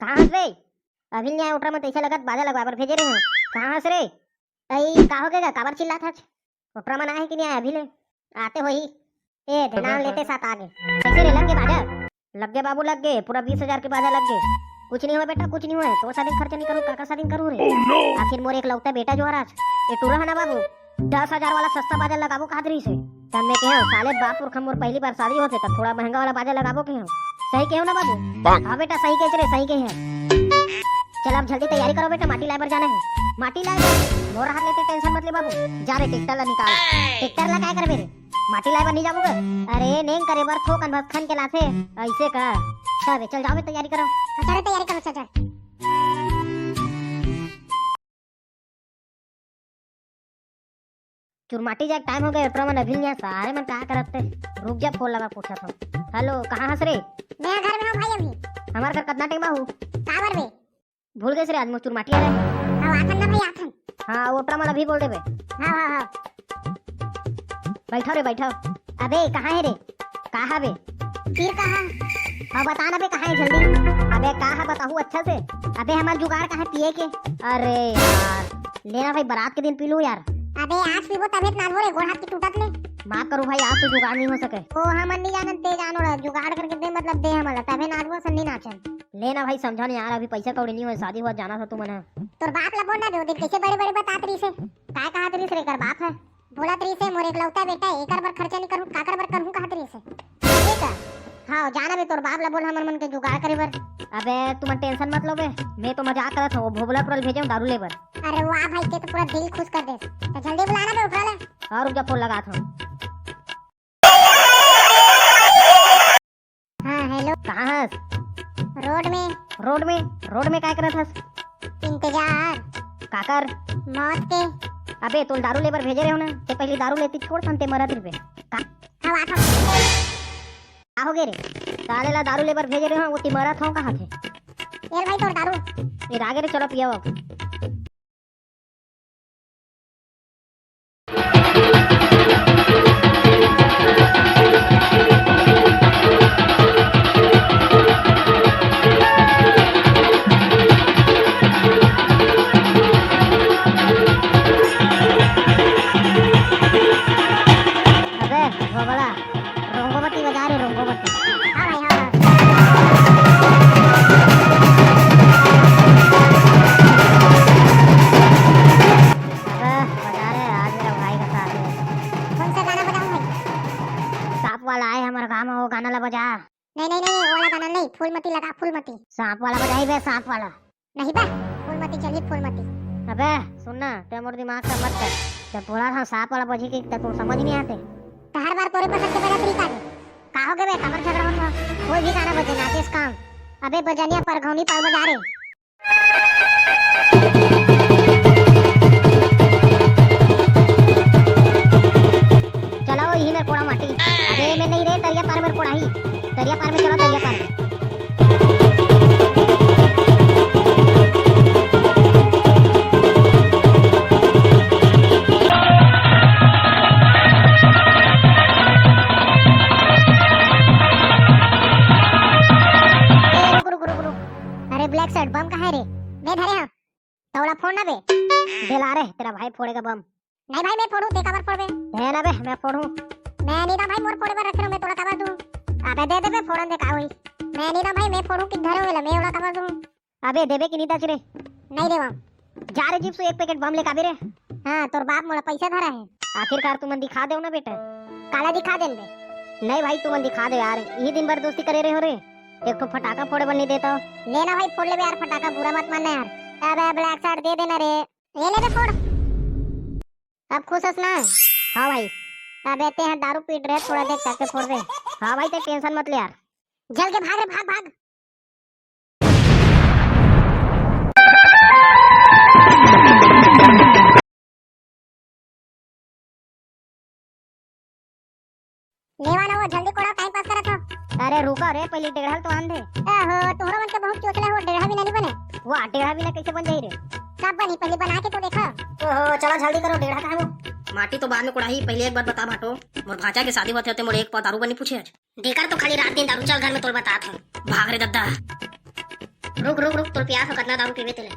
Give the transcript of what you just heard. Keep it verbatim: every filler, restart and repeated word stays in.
कहाँ हस बे? अभी नइ आय ओटरा मन, तइसे लगत बाजा लगवा बर भेजे रहे हँव। कहाँ हस रे? अई, का होगे गा? काबर चिल्लात हस? ओटरा मन आए हे कि नइ आए अभी ले? आते होही। ए, ध्यान लेते साथ आगे। कइसे रे, लग गे बाजा? लग गे बाबू, लग गे। पूरा बीस हजार के बाजा लग गे। कुछ नइ होय बेटा, कुछ नइ होय। तोर सादिन खर्चा नइ करूँ, काकर सादिन करूँ रे? आखिर मोर एकलौता बेटा जो हरय, ए टूरा हे ना बाबू, दस हजार वाला सस्ता बाजा लगाबो कहत रहिस हे। तब मैं कहेंव, साले बाप पुरखा मोर पहली बार शादी होथे, त थोड़ा महंगा वाला बाजा लगाबो कहेंव। सही कहेंव ना बाबू? हाँ बेटा, सही कहेस रे, सही कहे हस। चल, अब जल्दी तैयारी करो बेटा, माटी लाए बर जाना हे। माटी लाए बर? मोर हाथ लेते tension मत ले बाबू। जा रे, ट्रैक्टर ला निकाल। ट्रैक्टर ला काय करबे रे? माटी लाए बर नइ जाबो गा? अरे, नेंग करे बर थोकन भर खन के लाथे, अइसे का? चल बे, चल जाओ बे, तैयारी करो। हाँ, चलो तैयारी करो, चल, चल। चुरमाटी जाए के टाइम होगे, ओटरा मन अभी नइ आए, सारे मन का करत हे? रुक जा, फोन लगा पूछत हँव। हेलो, कहाँ हस रे? मैं घर में हँव भाई अभी। हमर घर कतना टेम आहू? काबर बे? भूल गेस रे, आज मोर चुरमाटी हरे। हाँ, आथन ना भाई, आथन। हाँ, ओटरा मन अभी बोल देबे। हाँ, हाँ, हाँ। बइठव रे, बइठव। अबे, कहाँ हे रे? का हवे? फिर कहाँ? हाँ, बता ना बे, कहाँ हे जल्दी? अबे, का हे बताहू अच्छा से? अबे, हमर जुगाड़ कहाँ हे पिए के? अरे यार, ले ना भाई, बरात के दिन पी लूँ यार। अबे, आज पीबो तभे त नाचबो रे, गोड़ हाथ के टूटत ले। माफ करो भाई, आज तो जुगाड़ नइ हो सके। ओ, हमन नइ जानन, ते जानो रे, जुगाड़ करके दे, मतलब दे हमन ला, तभे नाचबो, असन नइ नाचन। ले ना भाई, समझा ना यार, अभी पइसा कौड़ी नइ होय, शादी होवत जाना था तुमन ह। तोर बाप ला बोल ना बे, ओ दिन कइसे बड़े-बड़े बतात रहिस हे। काय कहत रहिस रे एकर बाप ह? बोलत रहिस हे, "मोर एकलौता बेटा, एकर बर खर्चा नइ करहूँ, काकर बर करहूँ?" कहत रहिस हे। ठीक हे। हाँ, जाना बे, तोर बाप ला बोल हमर मन के जुगाड़ करे बर। अबे, तुमन tension मत लो बे, मैं तो मजाक करत हँव, भोभला टूरा ल भेजे हँव दारू ले बर। अरे वाह भाई, ते तो पूरा दिल खुश कर देस। त जल्दी बुला ना बे ओटरा ला। हाँ, रुक जा, फोन लगात हँव। हाँ, हेलो। कहाँ हस? रोड में। रोड में? रोड में काय करत हस? इंतजार। काकर? मौत के। अबे, तोल दारू लेबर भेजे रहे हो ना, ते पहली दारू लेती छोड़, तहन ते मरत रिबे। का? हाँ, बात हो। का हो गे रे? साले ला दारू लेबर भेजे रहे हो, वो ती मरत हो कहाँ थे? ये भाई तोर दारू। ये आगे रे, चलो पियो अब। अबे, भोगला, रोंगोबती बजा रे, रोंगोबती। हाँ भाई, हाँ। अबे, बजा रे, आज मेरा भाई का शादी है। कौन सा गाना बजाऊं भाई? सांप वाला आए हमारे गांव में, वो गाना ला बजा। नहीं, नहीं, नहीं, वो वाला गाना नहीं, फूलमती लगा, फूलमती। सांप वाला बजाई बे, सांप वाला। नहीं बे, फूलमती चली, फूलमती। अबे, सुन ना, ते मोर दिमाग का मत कर। जब बोला था सांप वाला बजी की, तब तू समझ नहीं आते। तो हर बार तोरे पसंद के बजा तरीका है। का हो गए बे, काबर झगड़ा होत हो? कोई भी गाना बजे, नाचेस काम। अबे बजनिया परघौनी पर बजा रे। चलो, यही मेरे कोड़ा माटी। अबे, मैं नहीं रे, तरिया पार मेरे कोड़ा ही। तरिया पार में चलो, तरिया पार में। ए, रुक, रुक, रुक, रुक। अरे, black shirt, बम कहाँ है रे? मैं धरे हाँ। तौला फोड़ ना बे। बेला रे, तेरा भाई फोड़ेगा बम। नहीं भाई, मैं फोड़ूं, ते काबर फोड़बे? दे ना बे, मैं फोड़ूं। मैं नहीं ना भाई, मोर फोड़े बर रखे रहो, मैं तोला काबर दूं? अबे दे दे बे, फोड़न दे, का होई? मैं नहीं ना भाई, मैं फोड़ूं कि धरे हो, मैं ओला काबर दूं? अबे देबे कि नहीं दच रे? नहीं देवा। जा रे जीप से एक packet बम लेके आबे रे। हाँ, तोर बाप मोला पैसा धरा है। आखिरकार तुमन दिखा देव ना बेटा। काला दिखा देन बे? नहीं भाई, तुमन दिखा दे यार, यही दिन भर दोस्ती करे रहे हो रे, एक ठो फटाका फोड़े बर नहीं देता। ले ना भाई, फोड़ ले बे यार फटाका, बुरा मत मानना यार। अबे black shirt दे देना रे। ये ले बे, फोड़। अब खुश हस ना? हाँ भाई। अबे ते यहाँ दारू पीट रहे, थोड़ा देख करके फोड़ दे। हाँ भाई, ते tension मत ले यार। जल के भाग रे, भाग, भाग। लेवा ना वो, जल्दी कोड़ा, time pass करत हो। अरे रुका रे, पहले डेढ़ा तो आन दे। ओहो, तोहरो मन के बहुत चोचला हो, डेढ़ा बिना नहीं बने। वाह, डेढ़ा बिना कैसे बन जाई रे? सब बनी, पहले बना के तो देखा। ओहो, चला जल्दी करो, डेढ़ा कहाँ वो? माटी तो बाद में कोड़ाही, पहले एक बात बता भाटो, मोर भांचा के शादी होते होते मोर एक पाव दारू बनी पूछे आज। देकर तो खाली रात दिन दारू, चल घर में तोल बतात हूँ। भाग रे दद्दा। रुक रुक रुक, तोर पियास हो, कतना दारू पीबे तेला।